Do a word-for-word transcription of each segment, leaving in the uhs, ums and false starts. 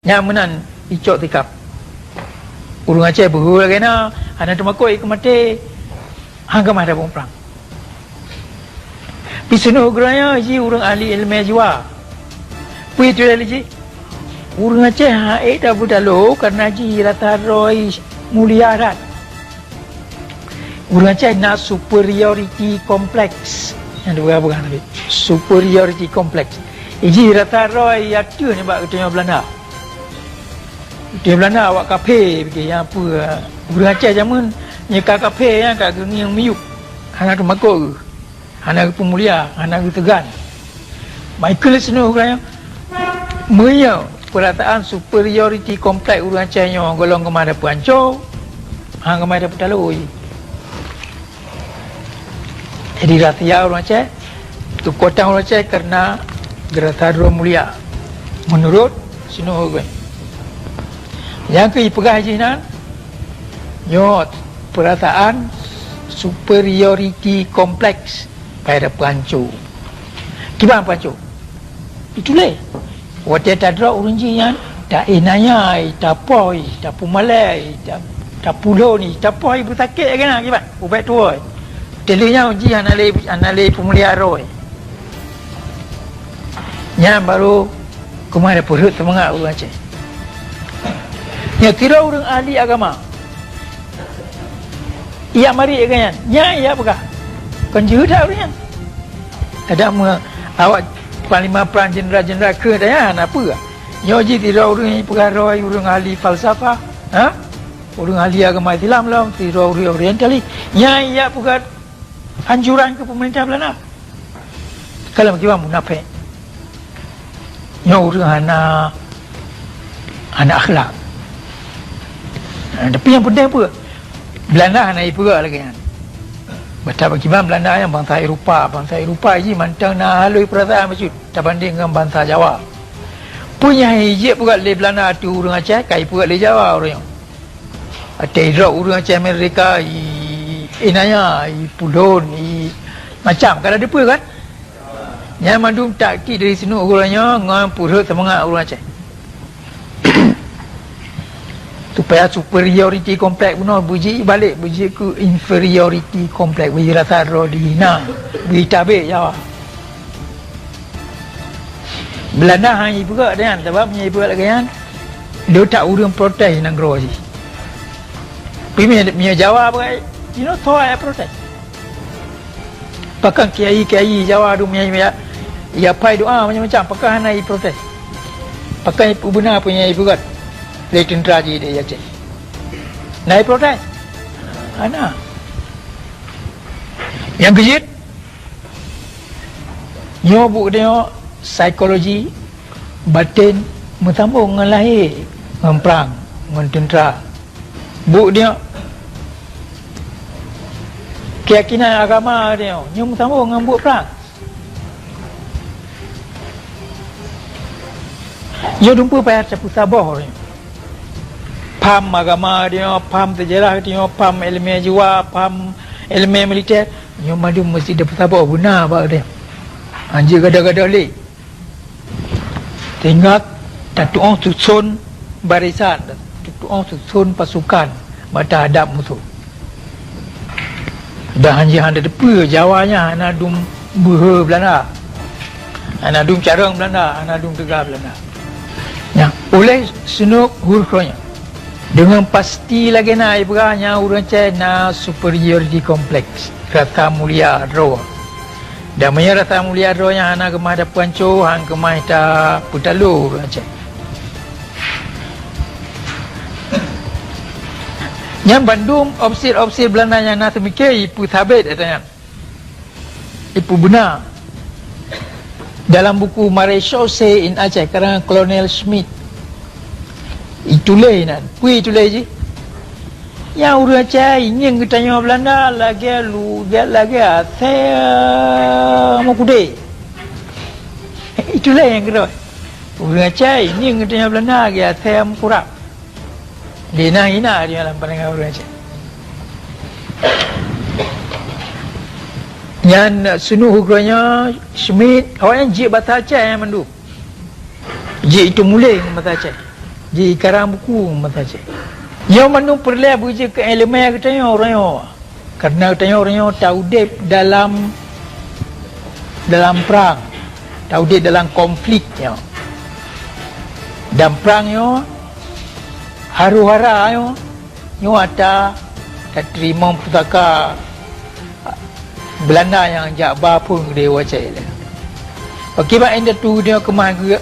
Nyang meunan icok tikab. Ureuëng Aceh beuhe lagée na, hana teumakot ikeue maté, hana keumah dapeue prang. Piseuneuh geuranyoe jih ureuëng ahli iéleumé jiwa. Peue tuléh lé jih? Ureuëng Aceh han ék tabeutalo kareuna jih rasa droe mulia that. Ureuëng Aceh na superiority complex. Nyang dipeugah-peugah tadi, superiority complex. Jih rasa droe ateueh nibak geutanyoe Beulanda. Geutanyoe Beulanda awak kaphé, bagi nyang peue, ureuëng Aceh jameun nyang ka kaphé nyan ka geungieng miyueb, hana teumakot geuh. Hana geupeumulia, hana geuteugan. Meunyoe peurasaan superiority complex ureuëng Aceh nyoe gohlom keumah dapeue anco, hana keumah dapeue talo. Jadi rahsia ureuëng Aceh, keukuatan ureuëng Aceh kareuna geurasa droe mulia. Meunurot sinoe ureuëng. Nyang keu ipeugah jih nan, nyoe peurasaan superiority complex. Pai tapeue anco. Kiban peue anco? Ituléh. Watée tadrop ureuëng jih nyan, ta-inaya, tapoh, tapeumalée, ta-, tapulon, tapoh beusakét lagée na kiban, ubak tuwoe. Teulheueh nyan jih hana lé, hana lé peumulia roh. Nyan barô keumah dapeue rhot seumangat ureuëng Aceh. Nyoe sidroe ureuëng ahli agama. Ijak marit lagée nyan, nyan ijak peugah. Kon jeuhet that ureuëng nyan. Kadang meu awak panglima prang, jeuneural-jeuneural keu tanya hana peue. Nyoe jih sidroe ureuëng nyang peugah droe ureuëng ahli falsafah, ha? Ureuëng ahli agama Islam lom, sidroe ureuëng orientalis. Nyan ijak peugah anjuran keu peumeurintah Beulanda. Kalau bagaimana munafék? Nyoe ureuëng hana, hana akhlak. Tapi nyang penting peue? Beulanda hana jipeugah lagée nyan. Bata bagaimana Beulanda nyang bansa Eropa, bansa Eropa jih mantong na halui peurasaan bacut tabanding ngon bansa Jawa. Peue nyang jijak peugah lé Beulanda ateueh ureuëng Aceh, ka jipeugah lé Jawa ureuëng nyoe. Watée idrop ureuëng Aceh Amerika, i, inaya, ipulon, i macam, ka na dipeue kan? Nyan mandum taktik dari sinoe uroe nyoe ngon peurhot seumangat ureuëng Aceh. Supaya superiority complex bunoe beujeuet balek, beujeuet keu inferiority complex, beujeuet rasa droe dihina, beujeuet tabek Jawa. Beulanda hana jipeugah lagée nyan, sabab meunyoe jipeugah lagée nyan, le that ureuëng protes nanggroe jih. Tapi meunyoe, meunyoe Jawa peugah, you know, soe nyang protes? Pakon kiai-kiai Jawa dum nyang ya, ya pai doa macam-macam, pakon hana jiprotes? Pakon jipeubena peue nyang jipeugah lé teuntra jih di Aceh? Na jiprotes? Hana. Nyang keujeuet, nyoe buet geutanyoe psikologi baten meusambong ngon lahé, ngon prang, ngon teuntra. Buet geutanyoe keuyakinan agama geutanyoe nyoe meusambong ngon buet prang. Nyoe dumpeue payah tapeusaboh geutanyoe. Paham agama geutanyoe, paham seujarah geutanyoe, paham iéleumé jiwa, paham iéleumé militer. Nyoe mandum meusti tapeusaboh beuna bak geutanyoe. Hanjeuet gadôh-gadôh lé. Teuingat, tatuoh suson barisan, tatuoh suson pasukan bak tahadab musoh. Dan hanjeuet hana teupeue Jawa nyan hana dum beuhe Beulanda. Hana dum carông Beulanda, hana dum teuga Beulanda. Nyan, uleh sinoe hureuh nyan. Deungon pasti lagée na ipeugah nyan ureuëng Aceh na superiority complex, rasa mulia droe. Dan meunyoe rasa mulia droe nyan hana keumah tapeuanco, hana keumah tapeutalo ureuëng Aceh. Nyan bandum ofisir-ofisir Beulanda nyang na seumiké ipeusabe ata nyan. Ipeubeuna. Dalam buku Maréchaussée in Aceh karangan Kolonel Schmidt, ituléh nan. Peue ituléh jih? Nyang ureuëng Aceh ingieng geutanyoe Beulanda lagée lu-, lagée asée meukeudée. Ituléh nyang keudroe. Ureuëng Aceh ingieng geutanyoe Beulanda lagée asée meukurab. Di na hina di dalam pandangan ureuëng Aceh. Nyan sinoe uroe nyoe Schmidt, awaknyan jeuet basa Aceh nyan mandum. Jeuet itu mulai ngon basa Aceh. Jikarang buku masa cit. Nyoe mandum peureulée beujeuet keu iéleumé geutanyoe uroe nyoe. Kareuna geutanyoe uroe nyoe taudeb dalam, dalam prang, taudeb dalam konflik nyoe. Dan prang nyoe, haru-hara nyoe, nyoe ata tateurimong pusaka Beulanda nyang jak ba phon geude u Aceh lé. Pakriban indatu nyoe keumah geu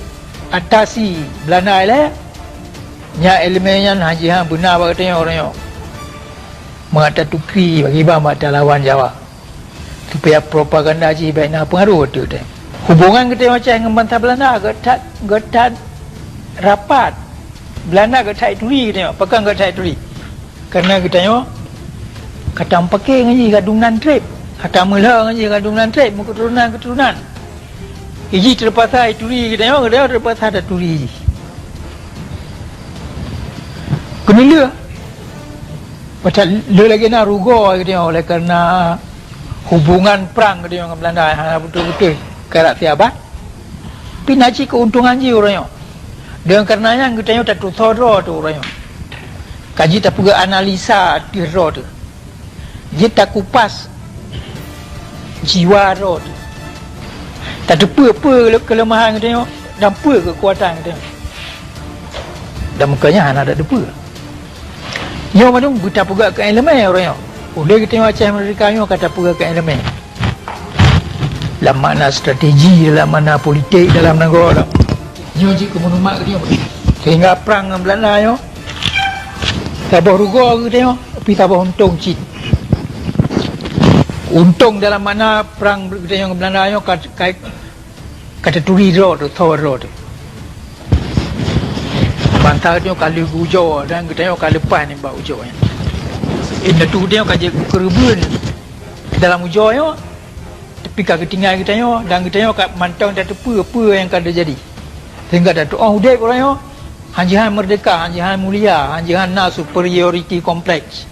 atasi Beulanda ilée, nyan iéleumé nyan hana jihan beuna bak geutanyoe uroe nyoe. Mangat tatukri pakriban bak talawan Jawa, supaya propaganda jih bék na peungaroh ateueh geutanyoe. Hubongan geutanyoe Aceh ngon bansa Beulanda geuh that, geuh that rapat. Beulanda geuh that turi geutanyoe, pakon geuh that turi? Kareuna geutanyoe ka tameupaké ngon jih, ka dum nan treb, ka tameulhö ngon jih, ka dum nan treb, meuketurunan-keturunan. Jih teupaksa jituri geutanyoe, geutanyoe teupaksa taturi jih. Keuneulheueh, padahai lé lagée na rugoe geutanyoe oleh kareuna hubongan prang geutanyoe ngon Beulanda hana beutôi-beutôi karab siaban. Pih na cit keuuntongan jih uroe nyoe. Deungon kareuna nyan geutanyoe tatusoe droe teuh uroe nyoe. Ka jeuet tapeugah analisa ateueh droe teuh. Jeuet takupas jiwa droe teuh. Tateupeue peue keuleumahan geutanyoe dan peue keukuatan geutanyoe. Dan meukanya hana tateupeue. Nyoe mandum beutapeugah keu iéleumé uroe nyoe. Ulée geutanyoe Aceh Merdeka nyoe ka tapeugah keu iéleumé. Lam makna strategi, dalam makna politik, dalam nanggroe lam. Nyoe jeuet keu maklumat geutanyoe. Sehingga prang ngon Beulanda nyoe saboh rugoe geutanyoe, tapi saboh untông cit. Untông dalam makna prang geutanyoe ngon Beulanda nyoe ka, ka, ka taturi droe teuh, tho droe teuh. Bansa geutanyoe ka lheueh geuujoe dan geutanyoe ka leupah nibak ujoe nyan. Indatu geutanyoe ka jeuet keu keureubeuen dalam ujoe nyoe. Tapi ka geutinggai geutanyoe, dan geutanyoe ka mantong tateupeue peue nyang ka teujadi. Sehingga tatuoh udeb uroe nyoe, han jihan meurdeka, han jihan mulia, han jihan na superiority complex.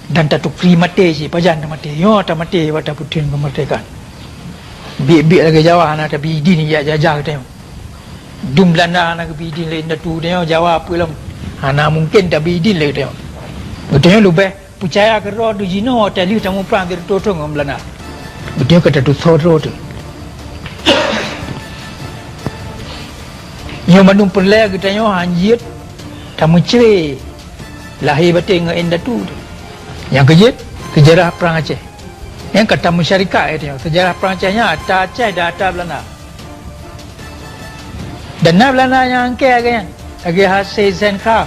Dan tatukri maté cit, pajan tamaté. Nyoe tamaté bak tapeutheun keumeurdekaan. Biet-biet lagée Jawa hana tabi idin jak jajah geutanyoe. Dum Beulanda hana geubi idin lé indatu geutanyoe, Jawa peue lom. Hana mungken tabi idin lé geutanyoe. Geutanyoe leubeh peucaya keu droe teuh jinoe watée lheueh tamuprang sireutôh thon ngon Beulanda. Geutanyoe ka tatusoe droe teuh. Nyoe mandum peureulée geutanyoe han jeuet tameucre lahé batée ngon indatu teuh. Nyang keujeuet, seujarah Prang Aceh. Nyang ka tameusyarikat geutanyoe, seujarah Prang Aceh nyan ata Aceh dan ata Beulanda. Dan na Beulanda nyang angkée lagée nyan, lagée H C Zengraff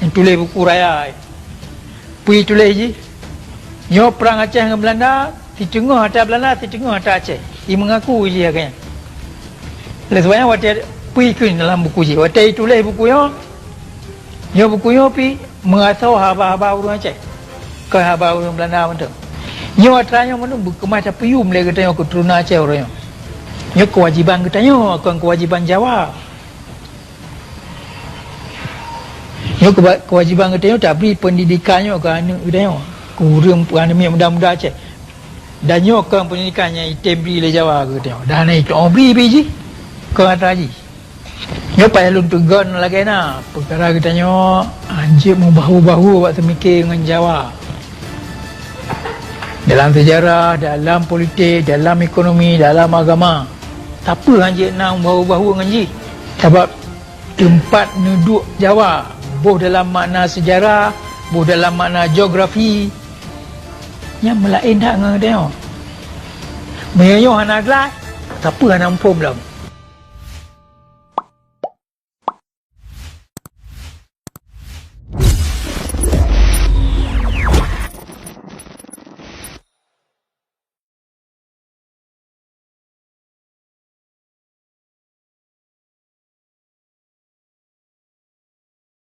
nyang tuléh buku raya. Peue tuléh jih? Nyoe prang Aceh ngon Beulanda, siteungoh ata Beulanda, siteungoh ata Aceh. Imeungaku jih lagée nyan. Lé sabab nyan watée peue ikheun dalam buku jih, watée ituléh buku nyoe, nyoe buku nyoe pih meurasoe haba-haba ureuëng Aceh, kon haba ureuëng Beulanda mantong. Nyoe atra nyoe meunurot beukeumah tapeuyuem lé geutanyoe keuturonan Aceh uroe nyoe. Nyoe keuwajéban geutanyoe, kon keuwajéban Jawa. Nyoe keuba-, keuwajéban geutanyoe tabri peundidikan nyoe keu aneuëk geutanyoe, keu ureuëng, keu aneuëk miet muda-muda Aceh. Dan nyoe kon peundidikan nyang item bri lé Jawa keu geutanyoe. Dan hana itu'oh bri pih jih, kon atra jih. Nyoe payah lôn teugon lagée na, peukara geutanyoe hanjeuet meubahu-bahu bak seumiké ngon Jawa. Dalam seujarah, dalam politik, dalam ekonomi, dalam agama, sapeue hanjeuet na meubahu-bahu ngon jih. Sabab teumpat neuduek Jawa, boh dalam makna seujarah, boh dalam makna geografi, nyan meulaén that ngon geutanyoe. Meunyoe nyoe hana glah, sapeue hana muphom lom.